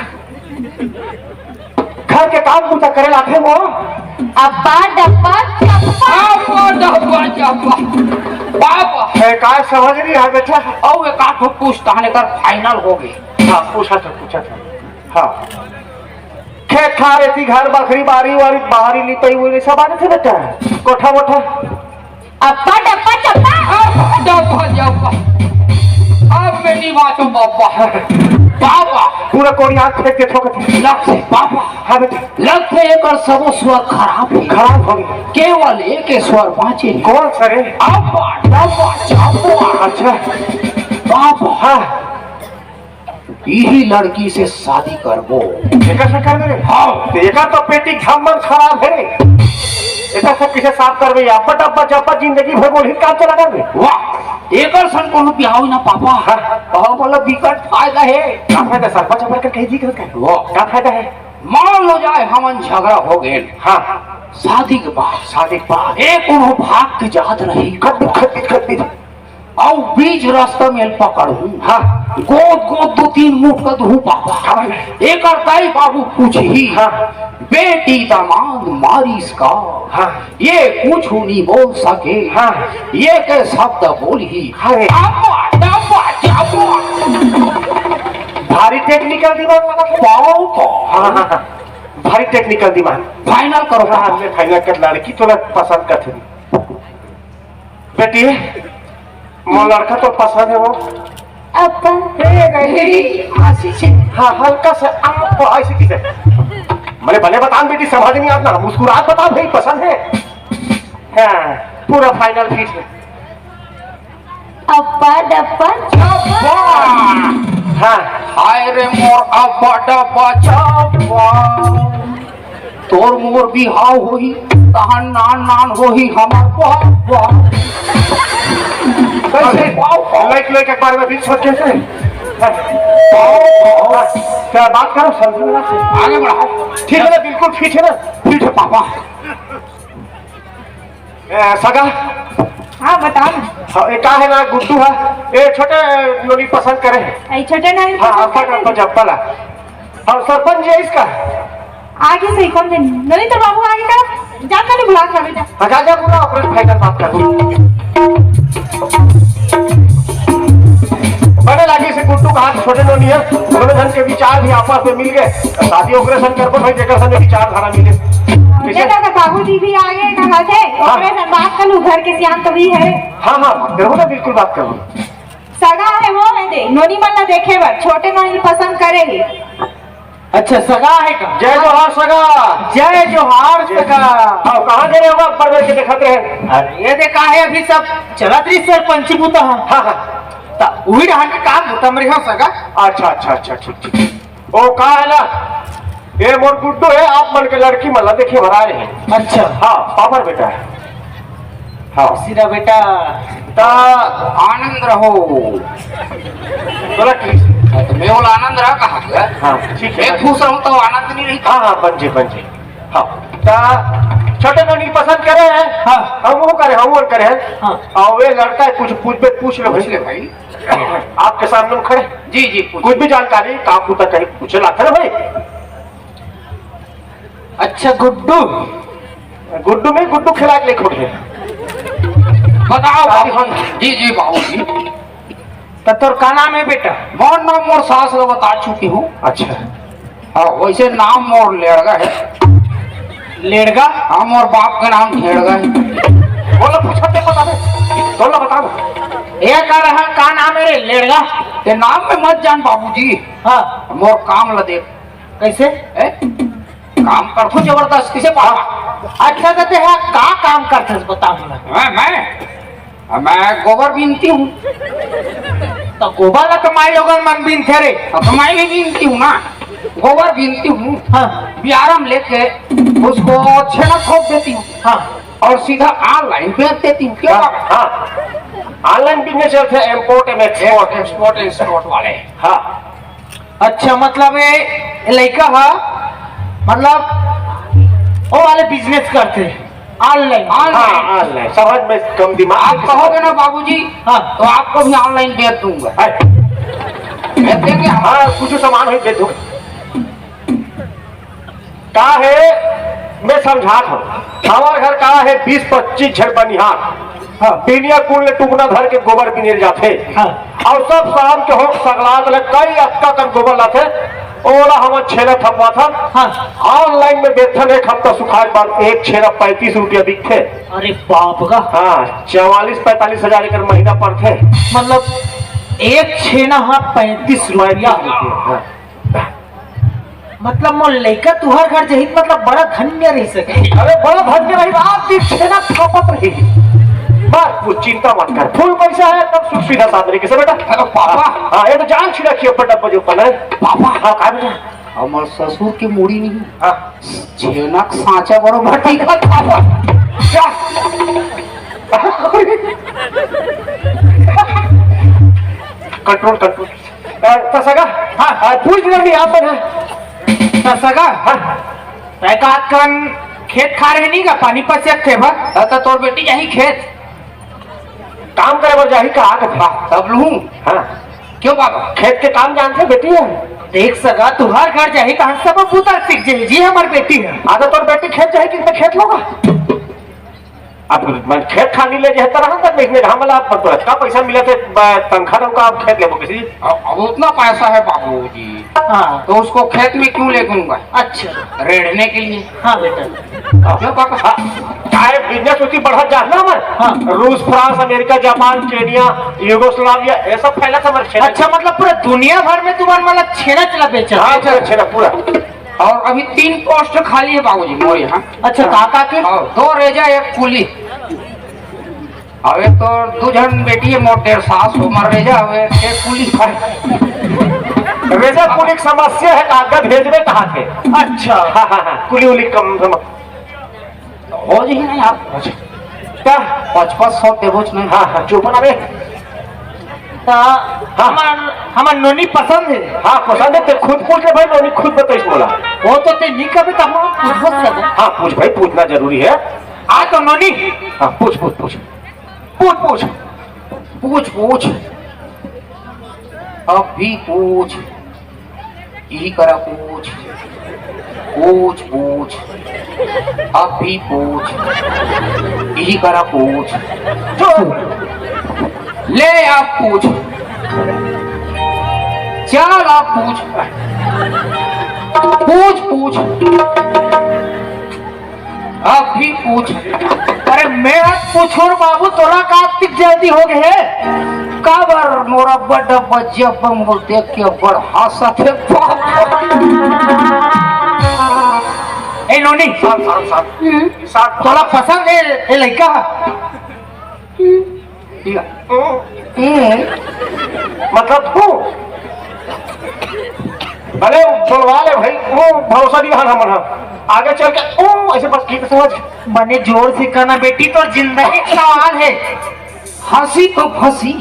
घर के काम बूता करे लाथे वो। अब्बा डब्बा चप्पा। अब्बा डब्बा चप्पा। बाबा। है काय समझ नहीं है बेटा। अउ एक आठ पूछता हन एकर फाइनल हो गए। हाँ, पूछा था, पूछा था। हाँ। खेत खार एती घर बखरी बारी वारी बाहरी लिपई उरी सब आने थे बेटा। कोठा वोठा। अब्बा डब्बा चप्पा। अब्बा डब्बा चप्पा। अब मैं नहीं बाँचूं बाबा। बाबा। पूरा कोड़ी आँख फेंक के ठोक दे। लगथे बाबा। हाँ बेटी। लगथे एकर सबो स्वर खराब हे। खराब हो गए। केवल एक स्वर बाँचे हे। कौन सा रे? अब्बा डब्बा चप्पा। अच्छा। बाबा। हाँ। इही लड़की से शादी करबो। एकर से करबे रे? हाँ। तो एकर तो पेटी घमंड खराब हे रे। एकर से किसे साफ करबे? अब्बा डब्बा जब्बा जिंदगी भर बोलही काम चला करबे। वाह, एकर सन कोनो बिहाव ना पापा। हाँ। कहो बोलो बिकट फायदा हे। का फायदा? सरपंच अबर कर कही दी कर। वाह। का फायदा हे? मान लो जाए हमन झगड़ा हो गए। हाँ। शादी के बाद। शादी के बाद। एक कोनो भाग के जात रही। खत खत खत खत। अउ बीच रास्ता में पकड़हूं। हाँ। गोद गोद दो तीन मुठ का दूं बाबा। हाँ। एकर दाई बाबू पूछही। हाँ। बेटी दामाद मारिस का। हाँ। ये कुछ नहीं बोल सके। हाँ। ये के शब्द बोलही। हाँ। अब्बा, डब्बा, डब्बा। भारी टेक्निकल दिमाग लगा। पाओ को। हाँ, हाँ, हाँ। भारी टेक्निकल दिमाग। फाइनल करो हाँ, पापा। मैं फाइनल कर लड़की तोला पसंद कर। बेटी, मोर लड़का तो पसंद हे वो। अब्बा। ए, ए, ए, आशीष। हाँ, हल्का सा आप ऐसे किसे? मैंने भले बतान बेटी, समझ नहीं आता, मुस्कुरात बता भाई, पसंद हे। हाँ, पूरा फाइनल फिट हे। अब्बा डब्बा चब्बा। हाँ। हाय रे मोर अब्बा डब्बा चब्बा। तोर मोर बिहाव होही, तहां नान नान होही हमर बब्बा। कैसे? पाओ, पाओ। लाइक, लाइक एक बार में भी सोच कैसे? पाओ, पाओ। क्या बात करो, समझ में ना आए। आगे बढ़ाओ। ठीक है ना, बिल्कुल फिट है ना? फिट है पापा। ए, सगा। हाँ, बताओ ना। हाँ, ए, का है ना, गुड्डू है। ए, छोटे नोनी पसंद करे है। ए, छोटे नोनी हाँ, पसंद अब्बा करे। डब्बा चप्पा ला। और सरपंच जी है इसका। आगे से कौन दिन? नोनी तो बाबू आगे का। जा, मैंने बुला के ला बेटा। हाँ, जा, जा, बुला, अपने भाई का बात कर। बने लागी से गुड्डू का हाथ छोटे नोनी है। दोनों जन के विचार भी आपस में मिल गए। शादी ओकरे संग करबो भाई, जेकर संग विचारधारा मिले। ये दादा, बाबूजी भी आ गए कहाँ से? हाँ। ओकरे से बात कर लूँ, घर के सियान तो भी है। हाँ, हाँ, बात करबो ना, बिल्कुल बात करबो। सगा है वो, मैं दे, नोनी मन ला देखे बर, छोटे नोनी पसंद करे ही। अच्छा, सगा है का? जय जोहार सगा। जय जोहार सगा। हाँ, कहाँ दे रहे हो आप, परवर के दिखाते हैं? अरे, ये दे का है, अभी सब चलत रही सरपंची बुता। हाँ, हाँ। ता उही रहन के काम बुता मेरे यहाँ सगा। अच्छा, अच्छा, अच्छा, ठीक, ठीक। ओ, का है ना, ये मोर गुड्डू है, आप मन के लड़की मन ला देखे बर आए हैं। अच्छा। हाँ, पापर बेटा है। हाँ। सीधा बेटा। ता आनंद रहो। बोला ठीक। हाँ, तो मैं बोला आनंद रहा कहा गया? हाँ, ठीक है। मैं खुश रहूं तो आनंद नहीं रही। हाँ, हाँ, बन जे, बन जे। हाँ, ता छोटे नोनी पसंद करे हैं। हाँ। हम वो करे, हम वो करे हैं। हाँ। और वे लड़का है, कुछ पूछ बे, पूछ लो पूछ भाई। ले भाई। आपके सामने हम खड़े। जी, जी, पूछ। कुछ भी जानकारी काम पूछा कहीं पूछे लाते ना भाई। अच्छा गुड्डू। गुड्डू नहीं, गुड्डू खिला के लेके उठे। बताओ बाबू। जी, जी, बाबू जी। तो तोर का नाम है बेटा? मोर नाम मोर सास ला बता चुकी हूँ। अच्छा। हाँ, वैसे नाम मोर लेड़गा है। लेड़गा? हाँ, मोर बाप का नाम ढेड़गा है। बोलो, पूछो, ते बता दे। बोलो, बता दो। ये कह रहा, का नाम है रे लेड़गा? ते नाम में मत जान बाबूजी। हाँ। मोर काम ला देख। कैसे? ए? काम करथो जबरदस्त, किसे पापा? अच्छा, तो ते हा का काम करथस, बता मोला। मैं, मैं, मैं गोबर बीनती हूँ। तो गोबर ला तो माई लोगन मन बीनथे रे। अब तो मैं भी बीनती हूँ ना, गोबर बीनती हूँ। हाँ। बियारा में लेके उसको छेना थोप देती हूँ। हाँ। और सीधा ऑनलाइन बेच देती हूँ। क्यों हाँ, बाबा? हाँ। ऑनलाइन बिजनेस चलथे, import and export. Import export वाले। हाँ। अच्छा, मतलब ये लइका हा, मतलब वो वाले बिजनेस करथे, ऑनलाइन। हाँ, ऑनलाइन। ऑनलाइन। समझ में कम दिमाग। आप कहोगे ना बाबूजी, हाँ। तो आपको भी ऑनलाइन बेच दूंगा। है। बेच देंगे हम। हाँ, कुछ सामान ही बेच दो। का हे, मैं समझात हूँ। हमारे घर का हे बीस पच्चीस झन बनिहार। हाँ। बिनिया कुल ले टुकना धर के गोबर बिनेल जाथे। हाँ। और सब शाम के होके सगला ले कई अतका कन गोबर लाथे, ओला हमन छेना थपवाथन। हाँ। ऑनलाइन में बेचथन, एक हफ्ता सुखाए के बाद एक छेना पैंतीस रुपया बिकथे। अरे बाप गा। हाँ, चवालीस पैंतालीस हजार एकर महीना पड़थे। मतलब एक छेना हा पैंतीस रुपया। पैंतीस रुपया, हाँ। मतलब मोर लइका तुहर घर जही त मतलब बड़ा धन्य रही सके। अरे बड़ा धन्य रही, रात दिन छेना थापत रही। बस तू चिंता मत कर, फुल पैसा है, तब सुख सुविधा साथ रही। कैसे बेटा? अरे पापा। हाँ, ये तो जान छिड़ा किया अपन डब्बा जो अपन है। पापा। हाँ, का बेटा? हमर ससुर के मुड़ी नहीं। हाँ। छेना के सांचा बरोबर दिखत पापा। क्या? Control, control. अ, त सगा, हाँ। अ, पूछ ले नहीं, आप बना। त सगा, हाँ। तै का कन खेत खार हे नहीं का, पानी पसियत थे भर? अ, त तोर बेटी जाही खेत। काम करे बर जाही का, आके था। तब लूँ। हाँ। क्यों बाबा? खेत के काम जानथे बेटी है। देख सगा, तुहर घर जाही त हम सब बुता सीख जाही जी, हमर बेटी है। आ, त तोर बेटी खेत जाही कि मैं खेत लोगा? अब मन खेत खानी ले जे तरह तक देखने का हमला पर तो अच्छा पैसा मिला थे, ब-, तनखा दो का, अब खेत लेबो किसी? अब, अब उतना पैसा है बाबूजी, हाँ। तो उसको खेत में क्यों ले दूंगा? अच्छा। रेड़ने के लिए। हाँ बेटा। क्यों पापा? हाँ, चाहे बिजनेस उसी बढ़त जात ना हमर। हाँ। रूस, France, America, Japan, Kenya, Yugoslavia, ये सब फैला था हमारे छेना। अच्छा, मतलब पूरा दुनिया भर में तुम्हारे मतलब छेना चला बेचा? हाँ, छेना, छेना पूरा। और अभी तीन पोस्ट खाली है बाबूजी मोर यहाँ। अच्छा, काका के? और दो रेजा, एक कुली। अब एक तो दू झन बेटी है मोर, डेढ़ सास उमर रेजा, अब एक कुली। रेजा कुली के समस्या है, कागज भेजबे कहाँ थे? अच्छा। हाँ, हाँ, हाँ, कुली उली कम समझ। हो जी नहीं आप। अच्छा। क्या? पचपन सौ देबो च नहीं। हाँ, हाँ, चुप ना बे। त हाँ। हमर, हमर नोनी पसंद है। हाँ, पसंद है, ते खुद पूछ ले भाई, नोनी खुद बताइस बोला। वो तो ते नहीं कभी तब हम पूछबो सर। हाँ, पूछ भाई, पूछना जरूरी है। आ तो नोनी। हाँ, पूछ, पूछ, पूछ। पूछ, पूछ। पूछ, पूछ। अब भी पूछ। इही करा पूछ। पूछ, पूछ। अब भी पूछ। इही करा पूछ। जो ले आप पूछ। चल आप पूछ। पूछ, पूछ। अब भी पूछ। अरे मैं पूछो रे बाबू, तोला का अतिक जल्दी हो गए है? काबर मोर अब्बा डब्बा जब मोर देख के बड़ हंसत है बाप। ए नोनी, साहब, साहब, साहब। हम्म। साहब, तोला पसंद है ए लइका? हम्म। ठीक है। हम्म। मतलब तू, अरे बोलवा ले भाई, वो भरोसा नहीं रहा हमर। आगे चल के ओ ऐसे बस गीत समझ। बने जोर से कहना बेटी, तो जिंदगी का सवाल है। हंसी तो फंसी।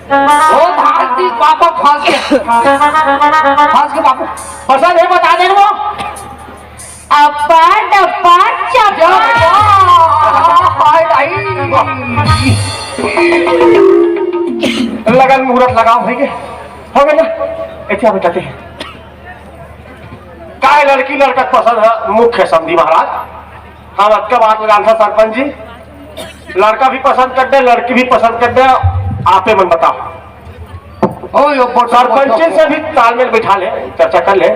ओ भारती पापा फंस गए। फंस गए बाबू। पसंद है बता दे वो। अब्बा डब्बा चब्बा। हाय भाई। लगन मुहूर्त लगाओ भाई के। हो गया ना? ऐसे आप जाते हैं। काय लड़की लड़का पसंद है मुख्य समझी महाराज। हम अतका बात लगान था सरपंच जी। लड़का भी पसंद कर दे, लड़की भी पसंद कर दे। आपे मन बताओ। ओ यो बोल सरपंच से भी तालमेल बिठा ले, चर्चा कर ले।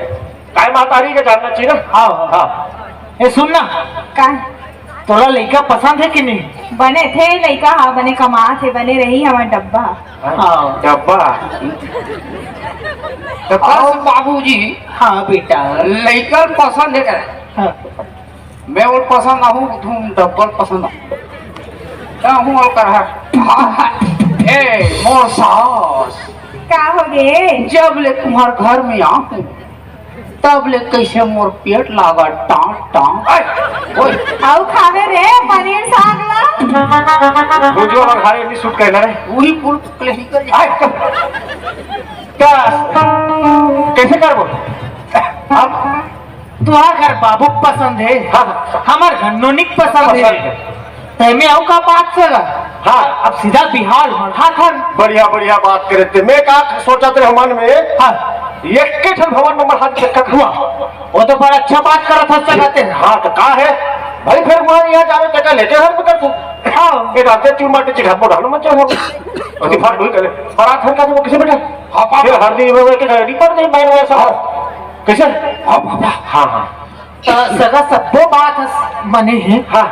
काय महतारी के जानना चाहिए ना? हाँ, हाँ। हाँ। ए, सुन ना। का? तोला लइका पसंद है कि नहीं? बने थे लइका, हाँ, बने कमात हे, बने रही हमर डब्बा। हाँ, हाँ। डब्बा। तो बस बाबूजी, हाँ बेटा। लइका पसंद है का? हाँ। मैं और पसंद आहूँ, तुम डब्बल पसंद आहूँ। क्या हूँ और कर है? हाँ, हाँ। ए मोर सास, का होगे? जब ले तुम्हार घर में आहूं, तब ले कइसे मोर पेट लागत टांट टांट। ओए, अउ खावे रे पनीर साग ला। वो जो हमारे घर में सूट करना रे, वही पुल ले निकल जाए। का कइसे करबो? अब तुहार घर बाबू पसंद हे, हाँ। हमर घर नोनिक पसंद हे। पसंद हे। तेमे अउ का बात सगा? हाँ। अब सीधा बिहाव मढ़ाथन। बढ़िया, बढ़िया बात करे ते। मैं का सोचत रहे मन में, हाँ। एक के ठन भवन में मढ़ा के देखत हुआ। वो तो बड़ा अच्छा बात करत हस सगा ते। हाँ, तो का हे? भाई फिर वहाँ यहाँ जावे ते का लेके घर में कर तू। हाँ। ये रात चूर माटी चिखा बोला ना मत जाओ। और फाट हुई करे। बारात घर का वो किसे बेटा? हाँ, पापा। फिर हर दिन वो के घर पर नहीं बैठ गया सब। हाँ। कइसे? हाँ, पापा। हाँ, हाँ। त सगा सब्बो बात ह मने हे। हाँ।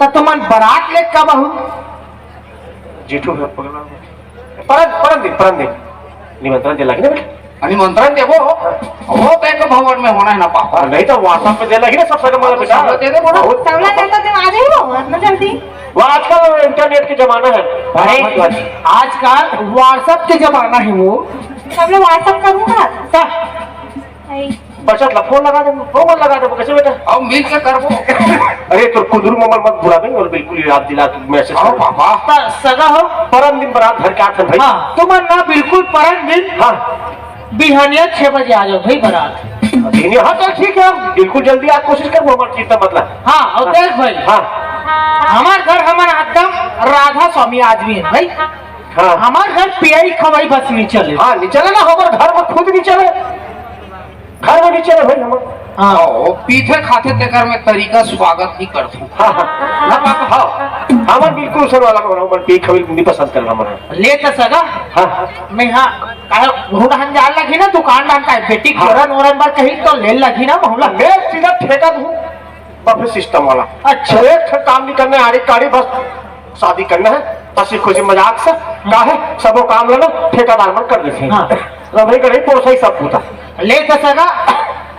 त तुमन बरात ले कब आहू? जेठू हे पगला। परन, परन दिन, परन दिन। निमंत्रण दे लगी ना बेटा? निमंत्रण देबो। वो तो एक भवन में होना है ना पापा। नहीं तो WhatsApp पे दे लगी ना सब सगा मन ला बेटा। सब दे दे बोला। बहुत सबला नहीं तो तुम आ जाइए भवन में जल्दी। वो आजकल internet के जमाना है। अरे, आजकल WhatsApp के जमाना है वो। सबला WhatsApp करूँगा। बचत ला फोन लगा दे, फोन लगा दे, कैसे बेटा? अब मिल के करबो। अरे, तो कुदरू ममल मत भुला दे, और बिल्कुल याद दिला के मैसेज हाँ, कर। पापा। त सगा हो? परन दिन बरात घर के आथन भाई। हाँ, तुमन ना बिल्कुल परन दिन हाँ। बिहनिया छह बजे आ जाओ भाई बरात। दिन, हाँ, चल ठीक है, हम बिल्कुल जल्दी आज कोशिश करबो, हमारी चिंता मत ला। हाँ, और देख भाई, हाँ। हमार घर हमार एकदम राधा स्वामी आदमी है भाई। हाँ। हमार घर पियाई खवाई बस नहीं चले। हाँ, नहीं चले ना, हमार घर में खुद नहीं चले। घर में नहीं चले भाई हमार। हाँ। हाँ, वो पीथे खाथे तेकर में तरीका स्वागत नहीं करथू। हाँ, हाँ। ना पापा। हाँ, हमार बिल्कुल सुन वाला कौन, हमार पी खवाई नहीं पसंद करना हमारा। ले त सगा। हाँ। मैं हाँ, काहे घुड़हन जान लगी ना दुकान डान का बेटी हाँ। चोरन ओरन बर कहीं तो ले लगी ना महुला। मैं सीधा ठेका दूँ। बफे सिस्टम वाला। अच्छा। तो एक ठे काम नहीं करना है, आड़ी काड़ी बस शादी करना है, हंसी खुशी मजाक से, का है, सबो काम लेना, ठेकेदार मन कर देते हैं। हाँ। रंधई कढ़ई पोसई सब पूता। ले तो सगा।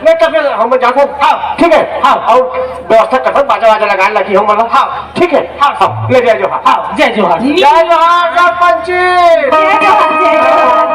ले तो फिर हम जाते हैं। हाँ। ठीक है? हाँ। और व्यवस्था करते हैं, बाजा वाजा लगाने लगी हम वाला। हाँ। ठीक है? हाँ। हाँ, ले जय जोहार। हाँ, जय जोहार। जय जोहार, सरपंच जी। जय जोहार, जय जोहार।